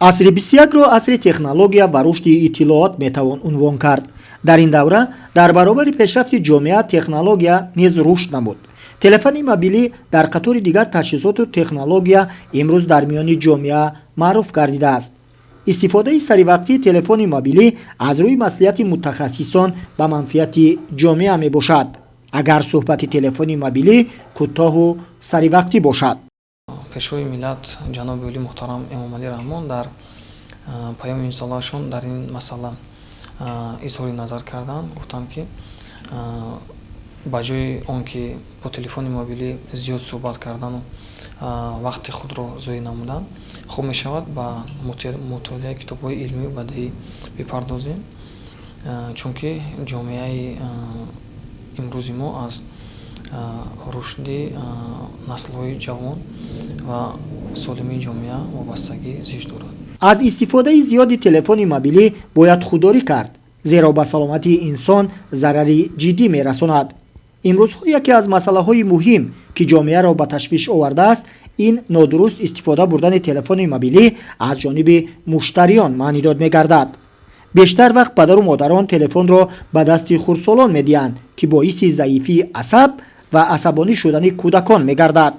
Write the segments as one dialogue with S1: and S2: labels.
S1: Асри 21-ро асри технология ва рушди иттилоот метавон унвон кард. Дар ин давра дар баробари пешрафти ҷомеа технология низ рушд намуд. Телефони мобилӣ дар қатори дигар таҷҳизоту технология имрӯз дар миёни ҷомеа маъруф гардидааст. Истифодаи саривақтии телефони мобилӣ аз рӯи маслиҳати мутахассисон ба манфиати ҷомеа мебошад, агар суҳбати телефони мобилӣ кӯтоҳу саривақтӣ бошад.
S2: Пешвои миллат, ҷаноби олӣ муҳтарам Эмомалӣ Раҳмон, дар паёми имсолаашон дар ин масъала изҳори назар карданд. Гуфтанд, ки ба ҷои он ки бо телефони мобилӣ зиёд суҳбат кардану вақти худро зоеъ намудан, хуб мешавад ба мутолиаи китобҳои илмию бадиӣ бипардозем, чунки ҷомеаи имрӯзи мо аз рушди наслҳои ҷавон ва солимии ҷомеа вобастагӣ зич дорад.
S1: Аз истифодаи зиёди телефони мобилӣ бояд худдорӣ кард, зеро ба саломатии инсон зарари ҷиддӣ мерасонад. Имрӯзҳо яке аз масъалаҳои муҳим, ки ҷомеаро ба ташвиш овардааст, ин нодуруст истифода бурдани телефони мобилӣ аз ҷониби муштариён маънидод мегардад. Бештар вақт падару модарон телефонро ба дасти хурдсолон медиҳанд, ки боиси заифии асаб ва асабонӣ шудани кӯдакон мегардад.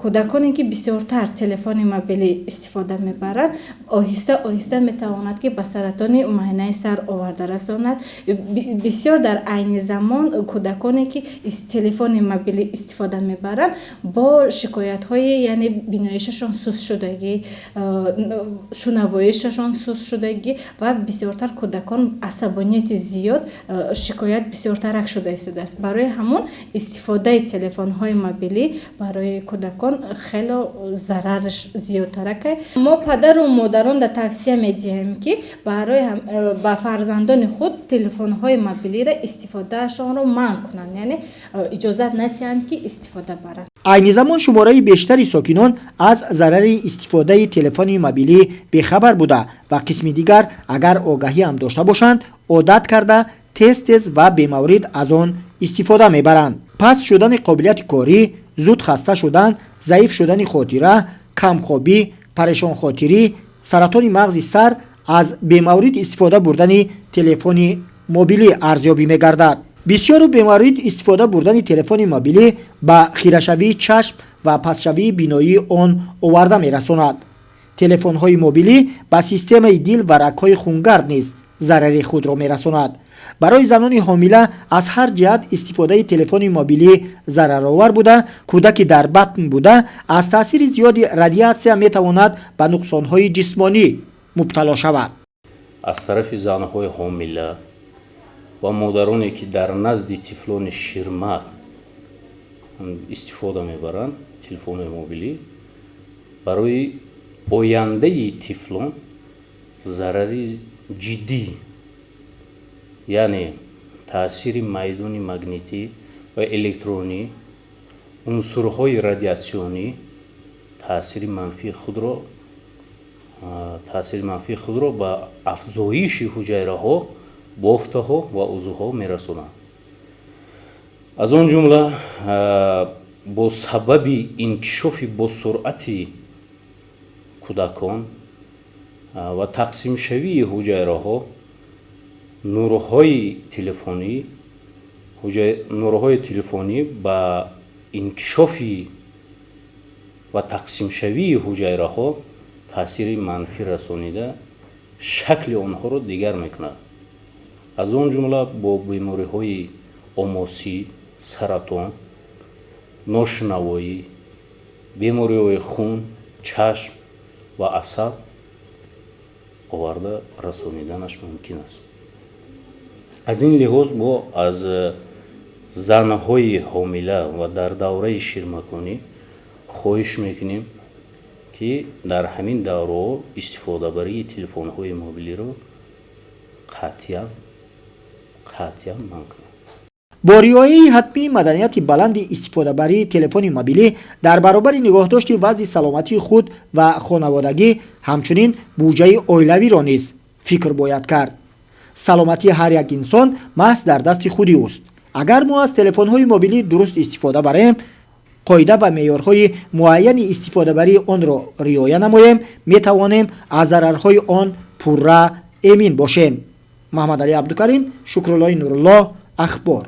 S3: Кӯдаконе ки бисёртар телефони мобилӣ истифода мебаранд, оҳиста оҳиста метавонад, ки ба саратони майнаи сар оварда расонад. Бисёр дар айни замон кӯдаконе ки телефони мобилӣ истифода мебаранд, бо шикоятҳои, яъне биноишашон сустшудагӣ, шунавоишашон сустшудагӣ ва бисёртар кӯдакон асабонияти зиёд шикоят бисёртарак шуда истодааст. Барои ҳамон истифодаи телефонҳои мобилӣ барои кӯдакон хело зарараш зиёдтарак. Мо падару модаронда тавсия медиҳем, ки барои ба фарзандони худ телефонҳои мобилиро истифодаашонро манъ кунанд, яъне иҷозат надиҳанд, ки истифода баранд.
S1: Айни замон шумораи бештари сокинон аз зарари истифодаи телефони мобилӣ бехабар буда ва қисми дигар, агар огаҳӣ ҳам дошта бошанд, одат карда, тез тез ва бемаврид аз он истифода мебаранд. Паст шудани қобилияти корӣ, зуд хаста шудан, заиф шудани хотира, камхобӣ, парешонхотирӣ, саратони мағзи сар аз бемаврид истифода бурдани телефони мобилӣ арзёбӣ мегардад. Бисёру бемаврид истифода бурдани телефони мобилӣ ба хирашавии чашм ва пастшавии биноии он оварда мерасонад. Телефонҳои мобилӣ ба системаи дил ва рагҳои хунгард низ зарари худро мерасонад. Барои занони ҳомила аз ҳар ҷиҳат истифодаи телефони мобилӣ зараровар буда, кӯдаки дар батн буда аз таъсири зиёди радиатсия метавонад ба нуқсонҳои ҷисмонӣ мубтало шавад.
S4: Аз тарафи занҳои ҳомила ва модароне, ки дар назди тифлони ширмак истифода мебаранд телефони мобилӣ, барои ояндаи тифлон зарари ҷиддӣ, яъне таъсири майдони магнитӣ ва электронӣ, унсурҳои радиатсионӣ таъсири манфии худро ба афзоиши ҳуҷайраҳо, бофтаҳо ва узвҳо мерасонанд. Аз он ҷумла бо сабаби инкишофи босуръати кӯдакон ва тақсимшавии ҳуҷайраҳо нурҳои телефонӣ ба инкишофи ва тақсимшавии ҳуҷайраҳо таъсири манфӣ расонида, шакли онҳоро дигар мекунад. Аз он ҷумла бо бемориҳои омосӣ, саратон, ношунавоӣ, бемориҳои хун, чашм ва асаб оварда расониданаш мумкин аст. Аз ин лиҳоз мо аз занҳои ҳомила ва дар давраи ширмаконӣ хоҳиш мекунем, ки дар ҳамин давраҳо истифодабарии телефонҳои мобилиро қатъиян, қатъиян манъ кунанд.
S1: Бо риояи ҳатмии маданияти баланди истифодабарии телефони мобилӣ дар баробари нигоҳдошти вазъи саломатии худ ва хонаводагӣ, ҳамчунин буҷаи оилавиро низ фикр бояд кард. Саломатии ҳар як инсон маҳз дар дасти худи ӯст. Агар мо аз телефонҳои мобилӣ дуруст истифода барем. Қоида ва меъёрҳои муайяни истифодабарии онро риоя намоем, метавонем аз зарарҳои он пурра эмин бошем. Маҳмадалӣ Абдукарим, Шукруллои Нуруллоҳ, Ахбор.